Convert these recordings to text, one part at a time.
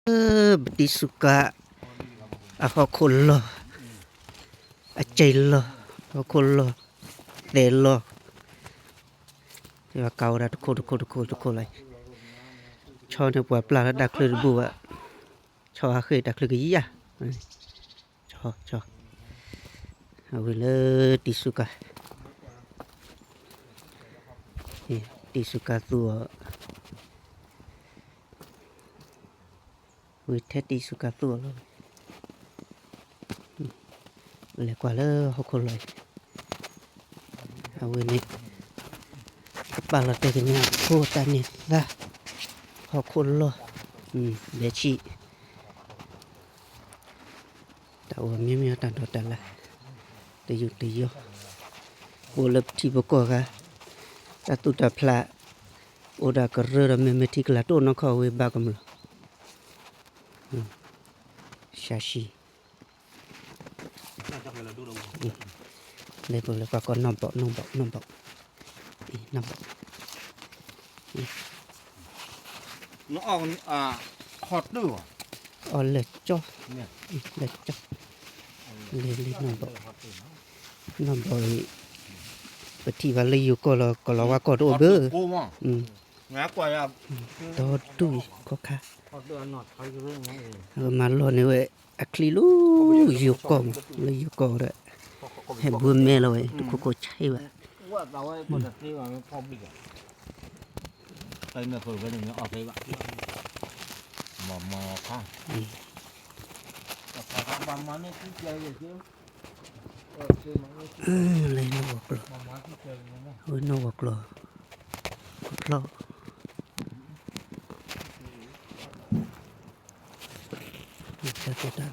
ပတံၢ်စူကါ အဟီၣ်ခိၣ်လီၢ်, အစံာ်လီၢ်, ဟီၣ်ခိၣ်လီၢ်, သဲးလီၢ်, ကးဝဲဒၣ်တခိၣ်တခိၣ်တခိၣ်တခိၣ်လီၤ. ဆီန့ၣ်ပှၤပျၢ်လၢတၢ်ချုးတဘူၣ်ဘၣ်, ဆီအဃ့ၢ်တၢ်ချုးကယၤ, ဆီ, ဆီ, အဝဲလၢတံၢ်စူကါ, တံၢ်စူကါသူအီၤ ဝံၤထဲတံၢ်စူကါသူအီၤလီၤ. လဲၤကွၢ်လၢဟီၣ်ခိၣ်လီၢ်အံၤ, အဝဲန့ၣ် ကပာ်လီၤတဲာ်ကညးဖိတၢ်န့ၢ်သါ, ဟီၣ်ခိၣ်လီၢ်, ဘဲဆံၣ် တၢ်အိၣ်မ့ၢ်မ့ၢ်တၢ်ဒိးတၢ်လၢ်, တယူးတယီၢ်, အိၣ်လၢပထံပကီၢ်ဂၤ, တၢ်သူၣ်တၢ်ဖျး, အိၣ်ဒၣ်ကရၢဒီးမ့မ့ၢ်ထံကလၤတအိၣ်နီၢ်ခီၣ်ဝဲဘၣ်ကမျၢၢ်, ဆှၢဆံ လဲၤပူၤလဲၤကွၢ်ကီၢ်နီၢ်ဘီၣ် နီၢ်ဘီၣ် နီၢ်ဘီၣ်, နီၢ်ဘီၣ်, အီၣ်လၢကၠီ, လၢကၠီ, လၢနီၢ်ဘီၣ်, နီၢ်ဘီၣ်အံၤ, ပထံၣ်ဘၣ်လၢယိၤကီၢ်လီၤ ကီၢ်လီၤဝါကီၢ်တအိၣ်ဘၣ်, ဒီဒူၣ်အံၤခီခါ, မၤလီၢ်န့ၢ်ဝဲ အချံလၢယိၤကီၢ်မး လၢယိၤကီၢ်ဒီး ဟဲဘှီမဲလီၤဝဲ တခိၣ်ခိၣ်ဆံးဘၣ်, လၢနီၢ်ဂီၤကျိာ်,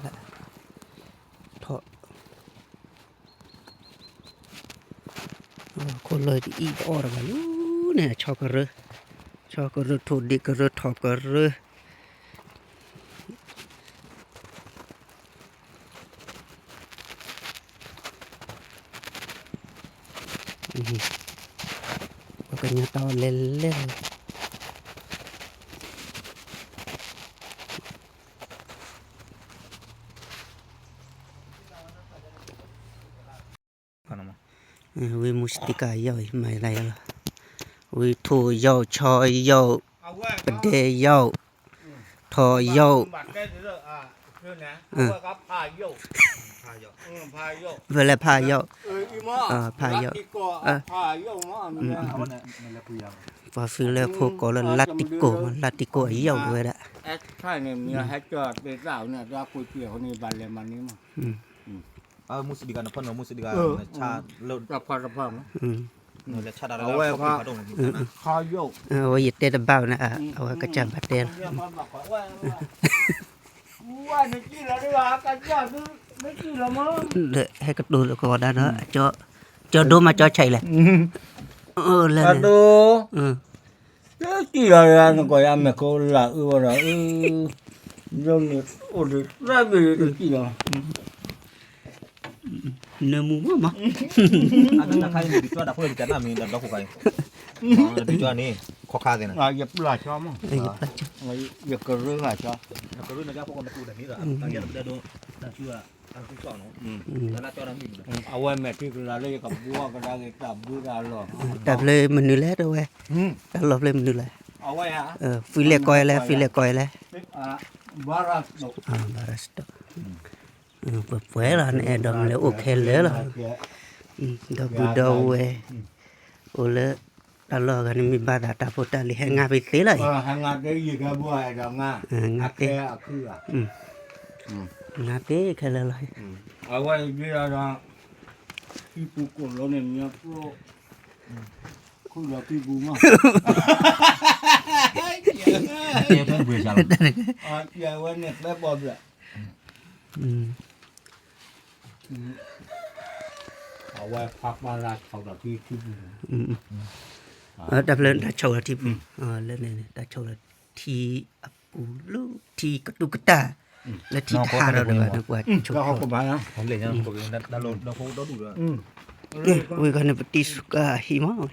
ဝဲနီၢ်ဂီၤကျိာ်, ဖျီၣ် တၢ်တၢ်လၢ ထီၣ် ခိၣ်လီၢ်တအံၣ်တအီၣ်တဂၤလၢ န့ၣ် ဆီကရၢ, ဆီကရၢ ထိၣ်ဒ့ကရၢ ထီၣ်ကရၢ ပှၤကညီတၢ်အီၣ်လဲၤလဲၤ ဝံမူစတံကၢ်ယီၢ်အံၤ မၤလၢယလီၤ, ဝံထိၣ်ယီၢ် ဆီယီၢ် ပဒဲယီၢ် ထီၣ်ယီၢ်, ဖဲလဲၣ်ဖးယီၢ်, ဖးယီၢ်, ပှၤဖုလၢဖိကိးလၢလါတံကိၢ်မး လါတံကိၢ်အယီၢ်ဝဲဒၣ် မူစတံကၢ်နဖီနီၤ မူစတံကၢ် အဝဲယတဲတဘၣ်ဝဲန့ၣ် အဝဲကစၢ်ဘၣ်တဲလီၤ ဟဲကတိၤလၢကဝီၤဒၣ်ဒီး ကၠီဒိမးကၠီဆဲးလဲၣ် လၢ တစံၣ်လီၤနကိးယၤမဲာ်ခိၣ်လၢအုၣ်ဝဲဒီး ယိန့ၣ်အိၣ်ဒီးသၢဘ့ၣ်တစံၣ်လီၤ နၢမူမးမး ယပျၢ်ကၠီ ယကရၢကၠီ အဝဲမဲာ်ထံကလၤလၢယကဘှီကဒါက့ၤတၢ်ဘှီတၢ်လီၢ် တၢ်ဖျၢၣ်မနုၤလဲၣ်တဝဲ တၢ်လီၢ်ဖျၢၣ်မနုၤလဲၣ် ဖုလဲၣ်ကီလဲၣ် ဖုလဲၣ်ကီလဲၣ် ဘၣ်ရစတီၣ် ပှဲၤပှဲၤလီၤ နအဲၣ်ဒိးမနုၤလဲၣ် အိၣ်ခဲလၢာ်လီၤ ဒီပုၢ်ဒီဝဲၢ် အိၣ်လၢတၢ်လီၢ်အဂၤန့ၣ် မ့ၢ်ဘၣ်သးတၢ်ဖိတၢ်လံၤ ဟဲငါဖဲသ့လီၤအံၤ ငါဖဲ ငါဖဲခဲလၢာ်လီၤ အဝဲဒၣ်ဒီး ထံပူၤကိၣ်လိန့ၣ် မ့ၢ်ပျိ ခုၣ်ဒီးထံပူၤမး အဝဲန့ၣ်ပဲဘီဘျဲၣ် အဝဲဖးပၢ်လၢဆီဒီးထံထံပူၤ တၢ်ဖျၢၣ်တၢ်ဆီဒီးထံပူၤ လၢန့ၣ် တၢ်ဆီဒီးထံအပူၤလၢထံကတူၢ်ကတၢၢ် လၢထံတဟးဒီးတဂၤန့ၣ် ပှၤဆိကမိၣ် ဝံၤခါန့ၣ် ပတံၢ်စူကါဟံၣ်မး ဝံၤ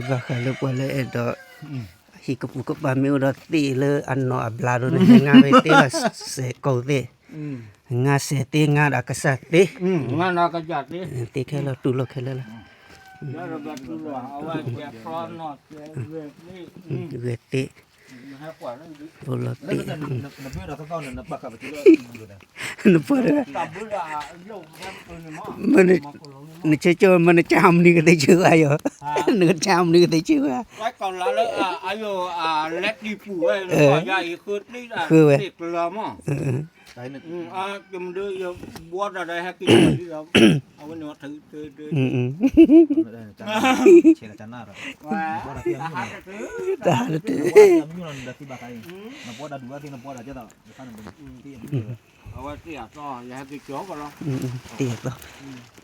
ဘၣ်ဃးလၢပှၤလၢအဲၣ်ဒိး ဟံၣ်ကပူၤကပၤမ့ၢ်အိၣ်ဒီးသ့ၣ်လၢအနီၢ်အဘျါဒီး နဟဲငါဝဲသ့ၣ်လီၤ စဲးကိးသ့ၣ်, ငါစဲးသ့ၣ် ငါဒီးကစၢ်သ့ၣ်, သ့ၣ်ခဲလၢာ်တူၢ်လိာ်ခဲလၢာ်လီၤ, ဂဲၤသ့ၣ်, အိၣ်လီၤသ့ၣ်, နပှၤတဂၤ နဆဲးကၠီမ့ၢ်နကၢ်မနုၤကသ့ဆၢဝါယီၤ, နကစၢ်မနုၤကသ့ဆၢဝါ, ဃုဝဲ, တၢ်တတုၤ, တံၤအသီ, ပှၤ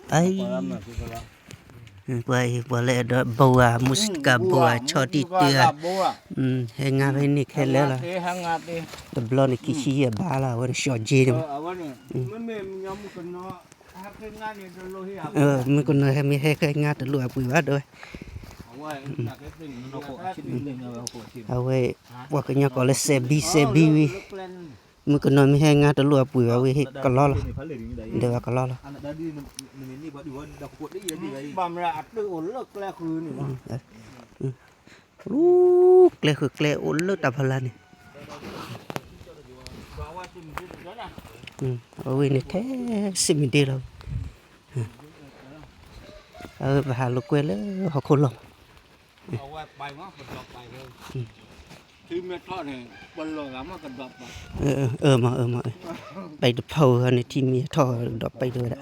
အံၤ ပှၤလၢအဲၣ်ဒိးဘိဧါ မူစကၤဘိဧါ ဆီၣ်တံၢ်တုၤဧါ, ဟဲငါဖဲန့ၣ်ခဲလၢာ်လီၤ, တဘျီန့ၣ်ခံဆံယဲၢ်ဘးလီၤ အဝဲန့ၣ် ရှီၣ်ကၠ့န့ၣ်မး, မုၣ်ကနီၤဟဲမ့ၢ်ဟဲခဲငါတလိၣ်အပှ့ၤဘၣ်ဒီးဝဲ, အဝဲ ပှၤကညီကိးလၢစဲးဘံစဲးဘံဝံၤ, မုၣ်ကနီၤမ့ၢ်ဟဲငါတလိၣ်အပှ့ၤဘၣ်ဝံၤ ဟ့ၣ်ကလီလီၤ, ဒီးဝဲကလီလီၤ, ကျဲဃုာ်ကျဲအိၣ်လၢတၢ်ဖီလာ်န့ၣ်, အဝဲန့ၣ်ထဲစံးမံၤဒ့လီၤ, အဝဲပဟးလိာ်ကွဲလၢဟီၣ်ခိၣ်လီၢ်မး, ပတဖီန့ၣ် ထံမ့ၢ်ထီၣ်ဒီးပတဝဲဒၣ်,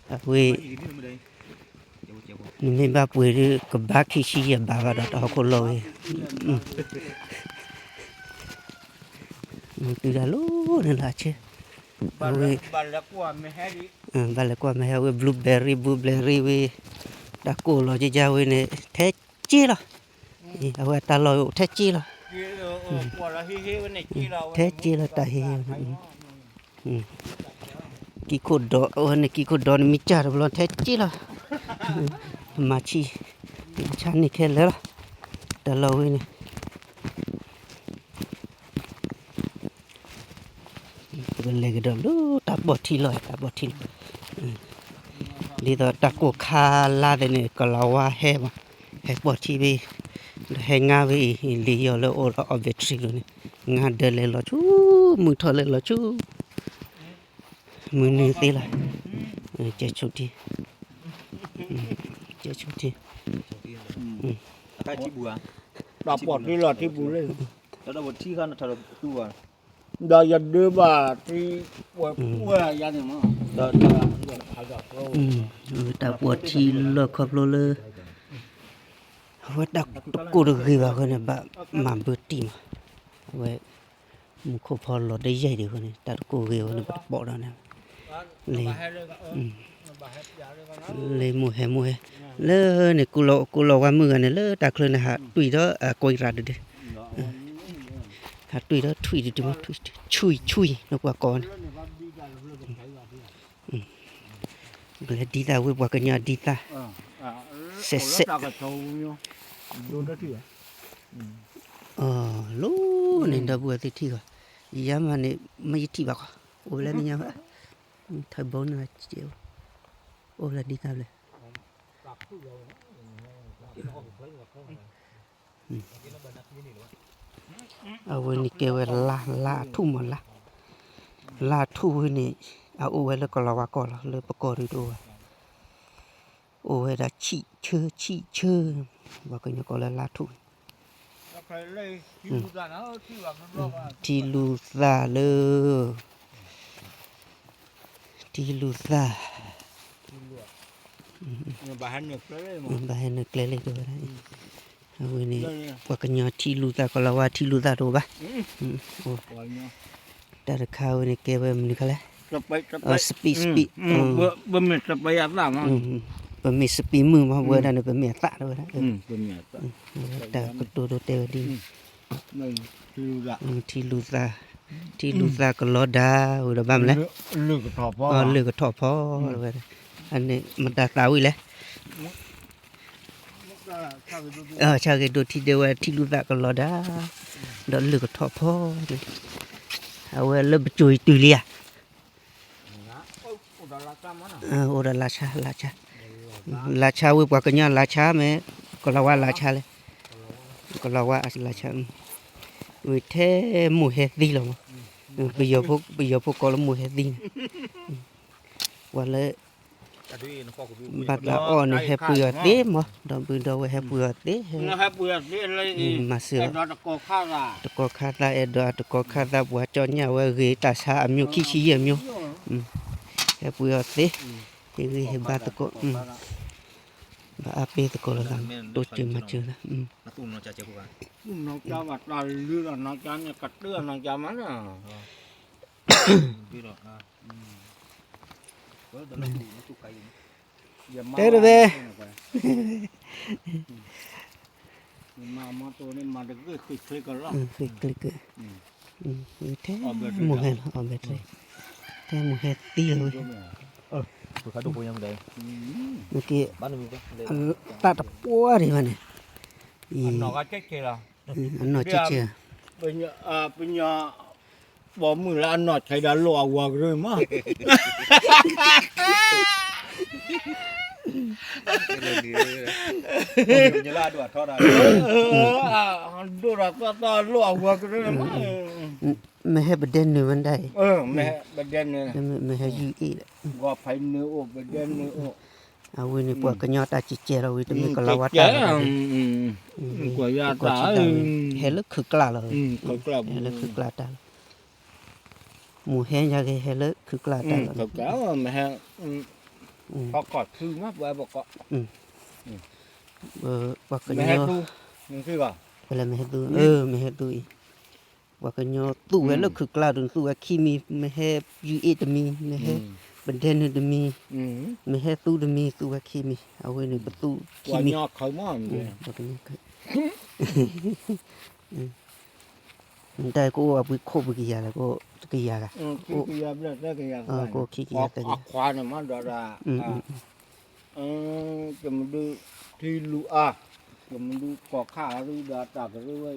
အဝဲ နမ့ၢ်ဘၣ်ပှ့ၤဒီး ကဘၣ်ခံဆံယဲၢ်ဘးဘၣ်ဒီး တၢ်ဟီၣ်ခိၣ်လီၢ်ဝဲ, တုၤဒၣ်လီၤန့ၣ်လၢအဆၢ, အဝဲ ဘၣ်လဲၤကွၢ်မ့ၢ်ဟဲဝဲ blueberry blueberry ဝဲ, တၢ်ကိၢ်လီၤကကါဝဲန့ၣ် ထဲက့လီၤ, အဝဲတၢ်လီၢ်အိၣ်ထဲက့လီၤ, ထဲက့လီၤတၢ်ဟ့ၣ်ဝဲန့ၣ် ကံၢ်ခိၣ်ဒီး အဝဲန့ၣ်ကံၢ်ခိၣ်ဒီးန့ၣ်မ့ၢ်ကၢ်တဘျီထဲက့လီၤ, မၤဆံၣ်, မၤဆါန့ၢ်ခဲလၢာ်လီၤ, တၢ်လီၢ်ဝဲန့ၣ် ပကလဲၤကဒီးလၢတၢ်ပီၢ်ထံလီၢ် တၢ်ပီၢ်ထံလီၢ်, ဒ်သိးတၢ်ကိၢ်ခါလါသ့ၣ်န့ၣ် ကလီၤဝါဟဲမး, ဟဲပီၢ်ထံဝဲ, ဒီးဟဲငါဝဲအံၤ လံာ်ယီၤလၢအိၣ်ဒီး အီၣ်ဘဲထရံ လီၤန့ၣ်, ငါဒၢးလဲၤလီၤဆူ, မုၢ်ထီၣ်လဲၤလီၤဆူ, မုၢ်နုာ်သ့လီၤ, ကဲဆိထံ, ကဲဆိထံ, တၢ်ပီၢ်ထံလီၢ်ထံပူၤလၢ ဒီးယဒၢဘၣ်ထံ တၢ်ပီၢ်ထံလီၢ်ခီဖျိလၢ အဝဲတၢ်တကိၢ်တဂ့ၤဘၣ်အဃိန့ၣ် ဘၣ်မၤဘၢတံၢ်မး, အဝဲ မူခိၣ်ဖီလီၤတယဲၢ်ဒံးအဃိန့ၣ် တၢ်တကိၢ်ဂ့ၤအဃိန့ၣ် ပတပိာ်ဒီးန့ၣ်, လၢ လၢမိၢ်ဟဲမိၢ်ဟဲ, လၢန့ၣ် ကူလီၤဝါမုၢ်ဂၤန့ၣ် လၢတၢ်ချၢန့ၣ် ဟးတွံၢ်ဒီးအကွံရၣ်တဒု, ဟးတွံၢ်ဒီးထွံၣ်တဒုမး, ထွံၣ် ဆွံၣ် ဆွံၣ် နကွၢ်ကိးန့ၣ်, ကလဲၤဒ်သၣ်ဝဲ ပှၤကညီဒ်သၣ်, စဲးစဲး, အလီၢ်န့ၣ် ဒီပုၢ်ဝဲၢ်သ့ၣ်ထံၣ်ဂီၤ, ယၤမးန့ၣ် မ့ၢ်ယထံၣ်ဘၣ်ကီး, အိၣ်ဝဲလၢနညါဘၣ်, ထၢဘိန့ၣ်, အိၣ်လၢဒ်သၣ်ဘျဲၣ် အဝဲန့ၣ်ကဲဝဲလါ လါအထူၣ်မးလါ, လါအထူၣ်ဝဲန့ၣ် အအိၣ်ဝဲလၢကလီၤဝါကီၢ်လီၤ, လၢပကီၢ်ဒုးတအိၣ်ဘၣ်, အိၣ်ဝဲဒၣ်ဆံးဆၢဆံးဆၢ, ပှၤကညီကိးလၢလါထူၣ်, ထံလူၤသၣ်လၢ ထံလူၤသၣ်, ဘၣ်ဟဲနုာ်ကျဲလၢတဝဲဒၣ်, အဝဲန့ၣ် ပှၤကညီထံလူၤသၣ် ကလီၤဝါထံလူၤသၣ်တအိၣ်ဘၣ်, တၢ်တခါဝဲန့ၣ် ကဲဝဲမနုၤခါလဲၣ်, စပံး စပံး, ပမ့ၢ်စပံးမုၢ်မး ပဝဲဒၣ်န့ၣ် ပမ့ၢ်အသၣ်တဝဲဒၣ်, တၢ်ကတိၤဒိတဲဝဲဒ်န့ၣ်, ထံလူၤသၣ်, ထံလူၤသၣ်ကလီၤဒၣ်ဝဲဒီးဘၣ်မနုၤလဲၣ်, လၢၢ်ကထီၣ်ဖီတဝဲဒၣ်, အန့ၣ်မတၤသၣ်ဝံၤလဲၣ်, ဆၣ်ဂ့ၤဒိၣ်ထံဒဲဝဲ ထံၣ်လူၢ်သးကလီၤဒၣ်, ဒီးလုၢ်ကထီၣ်ဖီန့ၣ်, အဝဲလၢပစိၤအံၤတုၤလံဧါ, အိၣ်ဒီးလါဆါ, လါဆါ, လါဆါဝံၤ ပှၤကညီလါဆါမ့ၢ်, ကလီၤဝါလါဆါလဲၣ်, ကလီၤဝါလါဆါ, ဝံၤထဲမိၢ်ဟဲသံလီၤမး, ပယီၤဖိကိးလၢမိၢ်ဟဲသံန့ၣ်, ပှၤလၢ ဘၣ်သးအီၣ်န့ၣ် ဟဲပှ့ၤအီၤသ့မး, ဒီပုၢ်ဒီဝဲၢ်ဟဲပှ့ၤအီၤသ့, မၤစၢၤအီၤ, တကီၢ်ခါသးအဲၣ်ဒိး တကီၢ်ခါသး ပှၤကၠီညၣ်ဝဲဂ့ၤ တၢ်ဆါအမျိုး ခံဆံယဲၢ်မျိုး, ဟဲပှ့ၤအီၤသ့, ဟ့ၣ်ဂံၢ်ဟ့ၣ်ဘါသကိး, ဘၣ်အါပ့ၤသကိးလီၤသး, တိစၢၤမၤစၢၤသး, နီၢ်ကၠါမးတၢ်လုၢ်ဒီးနီၢ်ကၠါန့ၣ် ကတၢၢ်နီၢ်ကၠါမးနီၤ တဲတဘဲ, မၤမီၢ်တိၢ်န့ၣ် မၤတဂ့ၢ်ဃ့ၢ်ချ့ကလီၤ, ဃ့ၢ်ချ့က, ထဲမိၢ်ဟဲလီၤ အီၣ်ဘဲတြဲ, ထဲမိၢ်ဟဲသံလီၤဝဲ, က့, သၣ်တပှၢ်ဒံးဘၣ်န့ၣ်, အနီၢ်ကဲကဲလီၤ, ပညီ ပိာ်မုၣ်လၢအနီၢ်ဆဲးဒီးလိၣ်အဝၤကရၢမး, ဒိၣ်ဒီးသီသီလိၣ်အဝၤကရၢမး, မ့ၢ်ဟဲပဒဲနုာ်မဒၣ်အံၤ, မ့ၢ်ဟဲပဒဲနုာ်, မ့ၢ်ဟဲယူၢ်အ့ၣ်ဒီး, ဂီၤဖဲနုာ်အိၣ်ပဒဲနုာ်အိၣ်, အဝဲန့ၣ်ပှၤကညီတၢ်ကဲကဲလီၤဝံၤ တမ့ၢ်ကလီၤဝါတၢ်လီၤ, ဟဲလၢခုးကျါလီၤ, ဟဲလၢခုးကျါတၢ်လီၤ, မိၢ်ဟဲညါက့ၤ ဟဲလၢခုးကျါတၢ်လီၤ, ပှၤကညီ, ပလဲၤမ့ၢ်ဟဲသူ, မ့ၢ်ဟဲသူအံၤ, ပှၤကညီသူဝဲလၢခုးကျါဒုး သူဝဲခံမံၤ, မ့ၢ်ဟဲယူၢ်အ့ၣ်တမံၤ, မ့ၢ်ဟဲပဒဲနုာ်တမံၤ, မ့ၢ်ဟဲသူတမံၤ, သူဝဲခံမံၤ, အဝဲန့ၣ်ပသူခံမံၤ, ပှၤကညီ, နတၢ်ကအိၣ်အပှ့ၤခိၣ်ပကယၤလၢ်, ကယၤဂၤ, ကအိၣ်ခံကယၤသၢကယၤ, တမဒုထံလူၤအါ, တမဒုကီၢ်ခါအရူဒီးတၢ်ကရၢဝဲ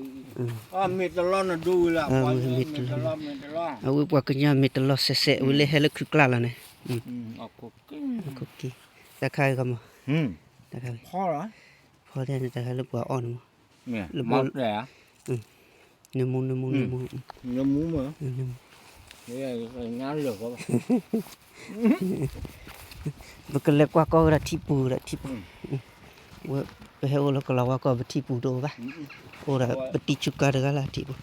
အံၤ, မ့ၢ်တလီနဒိဝံၤလၢ်, မ့ၢ်တလီ, မ့ၢ်တလီ, အဝဲပှၤကညီမ့ၢ်တလီစဲးစဲး ဝံၤလၢဟဲလၢခုးကျါလီၤန့ၣ်, တၢ်ခါဂ့ၤကမီၤ, ဖီန့ၣ် တၢ်ခါလၢပှၤအီၣ်န့ၣ်မး, လၢဘိ, နမူ နမူ နမူ, ပကလဲၤကွၢ်ကီၢ်ဝဲဒၣ်ထံပူၤဒီးထံပူၤ, ပဟဲအိၣ်လၢကလီၤဝါကီၢ် ပထံပူၤတအိၣ်ဘၣ်, အိၣ်ဒီးပတံၤဆူကါတဂၤလၢထံပူၤ,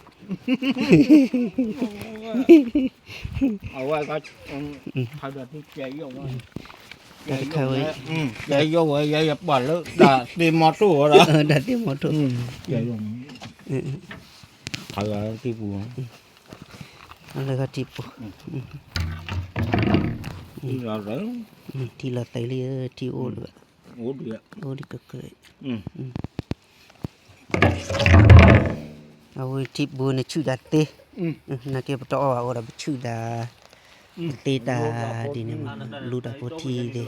အဝဲ, တၢ်တခါဝဲ, ယယီၢ်ဝဲ ယယပှၤလၢတၢ်သ့မီထိၣ်ဝဲဒီး, တၢ်သ့မီထိၣ်, ထံပူၤ, လၢထံပူၤ, ထံလီၤသဲးလံ, ထံအိၣ်ဒီး, အိၣ်ဒံးကကြၢး, အဝဲထံပူၤန့ၣ်ဆူၣ်ဒၣ်သ့, နာ်က့ပတအီၣ်ဘၣ်အိၣ်ဒီးပဆူၣ်ဒၣ်, ပသ့တၢ်ဒ်န့ၣ်မး, လူတၢ်ဖိထံသ့,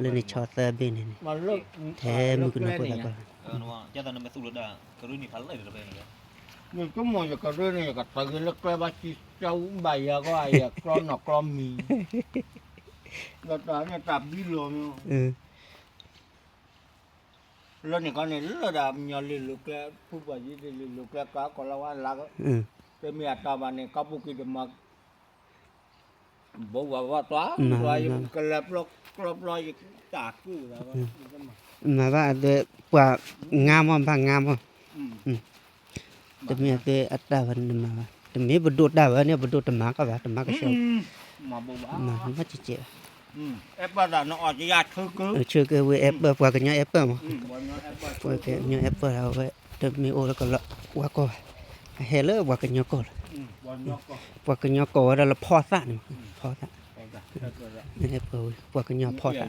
လၢန့ၣ်ဆီသၢဘ့ၣ်န့ၣ်န့ၣ်, ထဲမုၢ်ကနီၤဖိသးကီၢ်လီၤ, နကမီၤယကရၢန့ၣ် ယကတၢ်ဂ့ၤလၢကျဲဘၣ်စံၣ်စၢ်အူဘၣ်ယၤဂီၢ် ယကျီနီၢ်ကျီမံၤ, ဒီးတၢ်န့ၣ်တၢ်ဘံလီၤမး, လၢန့ၣ်ကီးန့ၣ် လၢဒၣ်မညီလ့ၤလိၤကျဲ ဖုပှၤယ့ၤလ့ၤလိၤကျဲ ကီးကီးလီၤဝဲလၢ, တမ့ၢ်အတၢ်ဘၣ်န့ၣ် ကီၢ်ပူၤက့ၤတမၤ ဘိဝဲဝဲတွၤ, ယကလဲၤပျီကျီပျီ ယတၢ်ကၢၣ်လီၤ, မၤဘၣ်အသး ပှၤငါမး ဘၣ်ငါမး, တမ့ၢ်အသးအတၢ်ဘၣ်န့ၣ်မၤဘၣ်, တမ့ၢ်ပဒိၣ်တၢ်ဘၣ်န့ၣ် ပဒိၣ်တမၤကီးဘၣ် တမၤကဆှီ, မၤဘၣ်ကဲကဲဘၣ်, ဆၢကဲဝဲအဲၣ်ပၢၢ် ပှၤကညီအဲၣ်ပၢၢ်မး, ပှၤကညီအဲၣ်ပၢၢ်အဝဲ တမ့ၢ်အိၣ်လၢကလီၤဝါကီၢ်ဘၣ်, အဟဲလၢပှၤကညီကီၢ်လီၤ, ပှၤကညီကီၢ်ဝဲဒၣ်လၢဖီသၣ်န့ၣ်မး, ဖီသၣ်, အဲၣ်ပၢၢ်ဝဲ ပှၤကညီဖီသၣ်,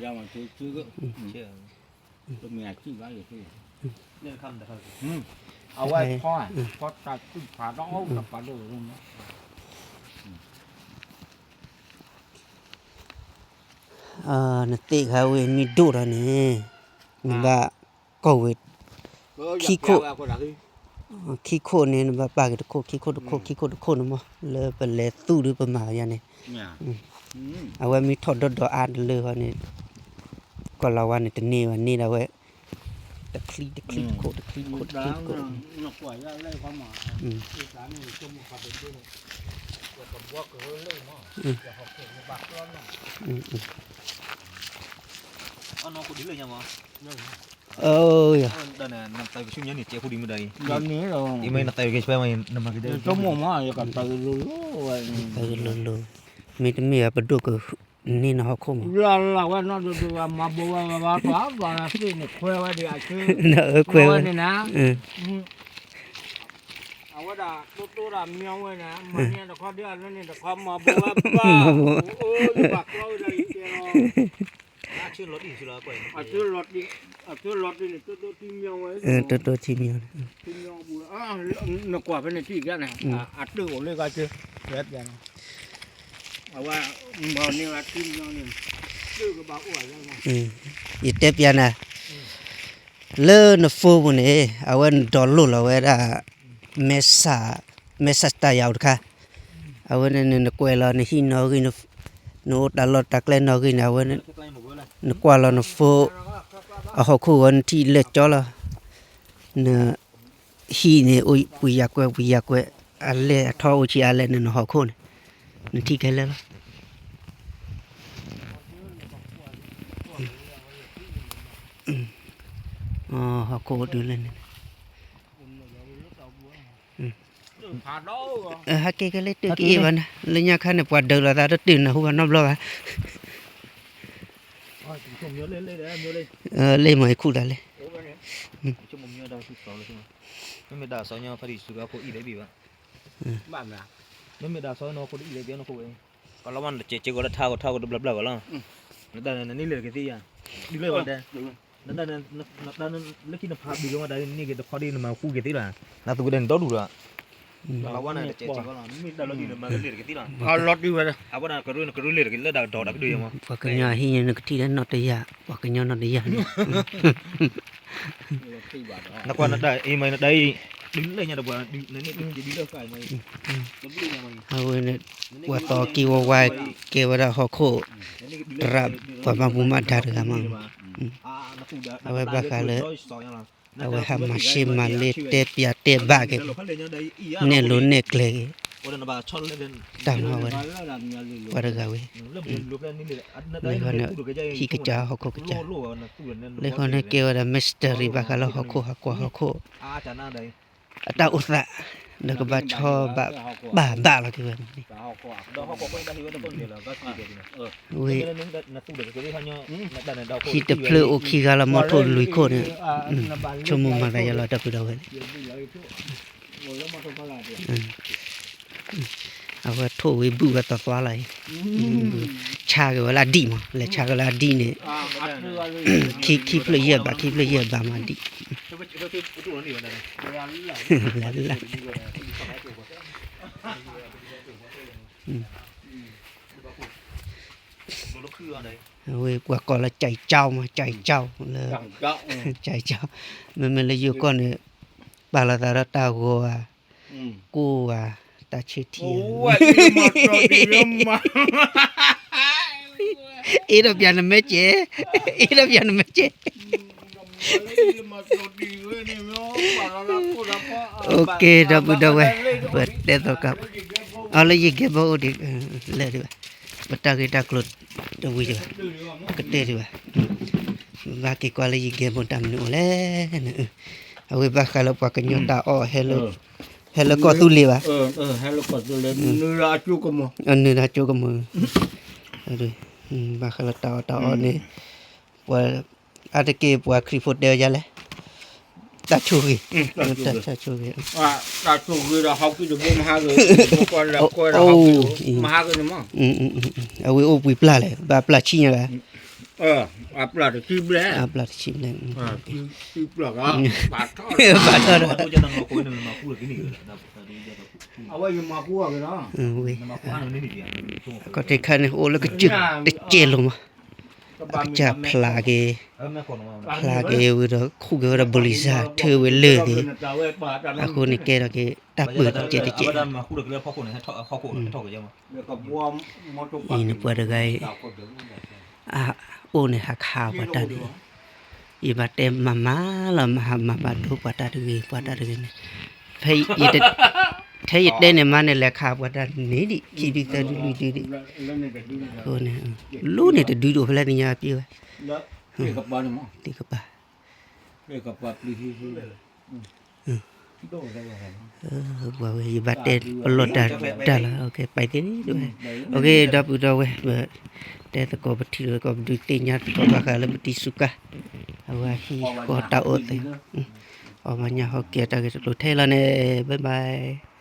အဝဲဖီသၣ်ဖီတၢ်သူၣ်ဖးဒီးအီၣ်တပၤဒိၣ်, နသ့ၣ်ခါဝဲမ့ၢ်ဒိၣ်ဒီးန့ၣ်, နဘၣ်ကီၢ်ဝဲ ခံခိၣ်, ခံခိၣ်န့ၣ် နဘၣ်ပာ်က့ၤတခိၣ် ခံခိၣ်တခိၣ် ခံခိၣ်တခိၣ်န့ၣ်မး လၢပလဲၤသူၣ်ဒုးပမၤယၤန့ၣ်, အဝဲမ့ၢ်ထီၣ်ဒီဒီအါတလၢဃီန့ၣ် ကီၢ်လီၤဝါန့ၣ် တန့ၢ်ဘၣ်န့ၢ်ဒၣ်ဝဲ တချံတချံတခိၣ် တချံတခိၣ် တချံတခိၣ်, လိၤလိၤ, မ့တမ့ၢ်အပဒိၣ်ကန့ၢ်နဟီၣ်ခိၣ်မး, အဝဲဒၣ်တိတိဒၣ်မ့ၢ်ဝဲန့ၣ်, အဝဲဒၣ်တိတိဒၣ်မ့ၢ်ဝဲန့ၣ်, မၤန့ၢ်တခီဒ်အလၢန့ၣ်တခီမၤဘိဝဲဘၣ်, တိတိထံမ့ၢ်န့ၣ်, နကွၢ်ဖဲန့ၣ်ထံၣ်ကန့ၣ်, အတၢ်အိၣ်လၢဂၤက့, အဝဲမၤန့ၢ်ဝဲထံမ့ၢ်န့ၣ်, တၢ်ကဘၣ်အိၣ်, ယတဲပျးနၤ, လၢန phone ပူၤန့ၣ် အဝဲန download လီၤဝဲဒၣ် message, message တၢ်ယၤအိၣ်တခါ, အဝဲန့ၣ်နကွဲးလီၤနဟံၣ်နီၣ်ဂံၢ်, နအိၣ်တၢ်လီၢ်တၢ်ကျဲနီၣ်ဂံၢ်န့ၣ် အဝဲန့ၣ်, နကွၢ်လီၤန phone အဟီၣ်ခိၣ်ဝဲနထံၣ်လၢာ်ကၠီလီၤ, န ဟံၣ်န့ၣ် အိၣ်ပှ့ၤယၤကွဲး ပှ့ၤယၤကွဲး, အလဲၢ်အထီအိၣ်ဆံးအါလဲၣ်န့ၣ် နဟီၣ်ခိၣ်န့ၣ်, နထံၣ်ခဲလၢာ်လီၤ. ဟီၣ်ခိၣ်အိၣ်တုၤလၢန့ၣ်, ဟဲက့ၤကလဲၤတုၤက့ၤအ့ၣ်ဘၣ်နၤ, လၢညါခါန့ၣ် ပှၤဒုးလိာ်သးတတုၤနၢ်ဟူဘၣ်နီတဘျီဘၣ်. လ့ၢ်မ့ၢ်ခူၣ်သးလ့ၢ်, မ့မ့ၢ်ဒၣ်စီၤညီဖးဒံးစူၤအခိၣ်အံၣ်လၢဘ့ၣ်ဘၣ်, မ့မ့ၢ်ဒၣ်စီၤညီခိၣ်တအံၣ်လၢဘ့ၣ်အနီၢ်ခိၣ်ဝဲ, ကီၢ်လီၤဝါန့ၣ် တစဲးစဲးဂီၤလၢထါဂီၤထါဂီၤတဘျီဘျီဂီၤလီၤ, နတၢ်န့ၣ်နန့ၢ်လၢာ်ကသ့ဧါ, ဒ်လဲၣ်ဝဲတဲ နတၢ်န့ၣ် လၢခံနဖးဘံၣ်လီၤမးတၢ်န့ၣ် နန့ၢ်က့ၤတခီဒ်နမၤဃူက့ၤသ့လီၤ, နသူကဒဲးန့ၣ်ဒီဒူၣ်ဒီး, ကီၢ်လီၤဝါန့ၣ်တစဲးစဲးဂီၤလီၤ နမ့ၢ်တၢ်လီၤဒ်နမၤလၢာ်ကသ့လီၤ, အလီၤတုၤဝဲ, အဝဲဒၣ်ကရၢနကရၢလၢာ်တက့ၤလၢဒၣ်ကဒီးတၢ်ကဒုးယမး, ပှၤကညီဟံၣ်န့ၣ် နကထံၣ်လၢနီၢ်တယၢ် ပှၤကညီနီၢ်တယၢ်န့ၣ် နကွၢ်နတၢ်အံၤမး နတၢ်အံၤ, ဒ်လဲၣ်ညါဒီးပှၤ, အဝဲန့ၣ် ပှၤသီက့ၤဝါဝါ ကဲဝဲဒၣ်ဟီၣ်ခိၣ်, သရၣ်ပှၤဘၣ်မူဘၣ်ဒါတဂၤမး, အဝဲဘၣ်ဃးလၢ အဝဲဟးမၤရှဲမၤလ့တဲပၠးတဲဘၣ်က့ၤ, နဲၣ်လိနဲၣ်ကျဲၤက့ၤ, တၢ်မၤဝဲဒၣ်, ပှၤတဂၤဝဲ, လၢဃီန့ၣ် ဟံၣ်ကစၢ်ဟီၣ်ခိၣ်ကစၢ်, လၢဃီန့ၣ်ကဲဝဲဒၣ် mystery ဘၣ်ဃးလၢဟီၣ်ခိၣ်ဟးကွၢ်ဟီၣ်ခိၣ် အတၢ်အိၣ်သး, ဒီးကဘၣ်ဆီဘၣ်ဘၣ်လီၤက့ၤဝဲန့ၣ်, ဝဲ ခံတဖျၢၣ်အိၣ်ခံဂၤလီၤ မီထိၣ်လွံၢ်ခိၣ်န့ၣ်, ဆိကမိၣ်မၤသးယါလီၤ ဒီပုၢ်ဒီဝဲၢ်န့ၣ်, အဝဲထိၣ်ဝံၤဘုၣ်ဝဲသီသွါလီၤအံၤ, ဆါက့ၤဝဲလၢအဒံၣ်မး လဲၤဆါက့ၤလၢအဒံၣ်န့ၣ်, ခံဖျၢၣ်ယဲၢ်ဘး ခံဖျၢၣ်ယဲၢ်ဘးမးဒံၣ်, လၢလၢ အဝဲပှၤကိးလၢ ကၠဲးကၠီမး ကၠဲးကၠီလၢ ကၠဲးကၠီ, မ့မ့ၢ်လၢယိၤကီၢ်န့ၣ် ပာ်လီၤသးဒီးတၢ်ဂီၤဧါ, ကိၣ်ဧါ, တၢ်ဆၢထံဧါ, အ့ၣ်ဒီးပၠးနမဲကဲ, အ့ၣ်ဒီးပၠးနမဲကဲ OK ဒီပုၢ်ဒီဝဲၢ်, ပတဲသီကး, အီၤလၢယဂဲၤဘီအိၣ်ဒံး, လဲၤဒံးဘၣ်, ပတၢ်ဂ့ၢ်တၢ်ကျိၤတဝံၤဒံးဘၣ်, ကတၢၢ်ဒံးဘၣ်, ဘၣ်က့ၤကွၢ်လၢယဂဲၤဘီတၢ်မနုၤအိၣ်လဲၣ်န့ၣ်, အဝဲဘၣ်ဃးလၢပှၤကညီတၢ်အီၣ် ဟဲလၢကီၢ်သူလ့ၤဘၣ်, နုာ်လၢအကၠိကမီၤ, ဘၣ်ဃးလၢတၢ်အီၣ်တၢ်အီန့ၣ်, ပှၤ အါတက့ၢ်ပှၤခရံာ်ဖိတဲဝဲဒ်လဲၣ်, တၢ်ဆိၣ်ဂ့ၤ, တၢ်ဆိၣ်ဂ့ၤ, တၢ်ဆိၣ်ဂ့ၤဒီးဟီၣ်ခိၣ်တဘိမဟါဂ့ၤ, မဟါဂ့ၤန့ၣ်မး, အဝဲအိၣ်ပှဲၤပျၢ်လဲၣ်, ဘၣ်ပျၢ်ဆံညါဘၣ်, အပျၢ်တဆံဘျဲၣ်, အပျၢ်တဆံဘျဲၣ်, ပာ်ထီၣ်ဒီး, ပာ်ထီၣ်ဒီး, ဝဲ, ကီၢ်တခါန့ၣ် အိၣ်လၢကစၢၢ်တကဲလိာ်မး အကစၢ်ဖျါက့ၤ, ဖျါက့ၤဝံၤဒီးခူၣ်က့ၤဝဲဒီး ဘိလံၤစၢ် ထၢဝဲလၢာ်သ့ၣ်, အဃိန့ၣ်ကဲထီၣ်က့ၤတၢ်ပၢၢ်တကဲးတကဲး, အံၤန့ၣ်ပှၤတဂၤအံၤ အအိၣ်န့ၣ်ဟးခးပှၤတၢ်န့ၣ်, ယဘၣ်တဲမၤမၤလီၤ မၤဟးမၤဘၣ်ဒိပှၤတၢ်တဂ့ၤ ပှၤတၢ်တဂ့ၤန့ၣ်, ဖဲယတဲန့ၣ်မးန့ၣ် လဲၤခးပှၤတၢ်န့ၣ်ဒံး ခံဒုသၢဒုလွံၢ်ဒုဒံး, အဃိန့ၣ် လူန့ၣ်တဒုဒိၣ်ဖဲလဲၣ်သ့ၣ်ညါပှၤပျံၤဝဲ, သ့ၣ်ကပၤ ပှၤဝဲ ယဘၣ်တဲပလီၢ်တၢ် တၢ်လီၤ, ပသ့ဒ်ဝဲ, ဒီပုၢ်ဒီဝဲၢ်, တဲသကိးပထံၣ်လိာ်သကိး ပဒုးသ့ၣ်ညါသကိးဘၣ်ဃးလၢပတံၤစူၤကါ, အဝဲဟံၣ်ဃီတၢ်အိၣ်သ့ၣ်, အီၣ်မၤညၣ်ဟီက့ၤတၢ်ဂ့ၢ်တကျိၤထဲလီၤန့ၣ်, bye bye.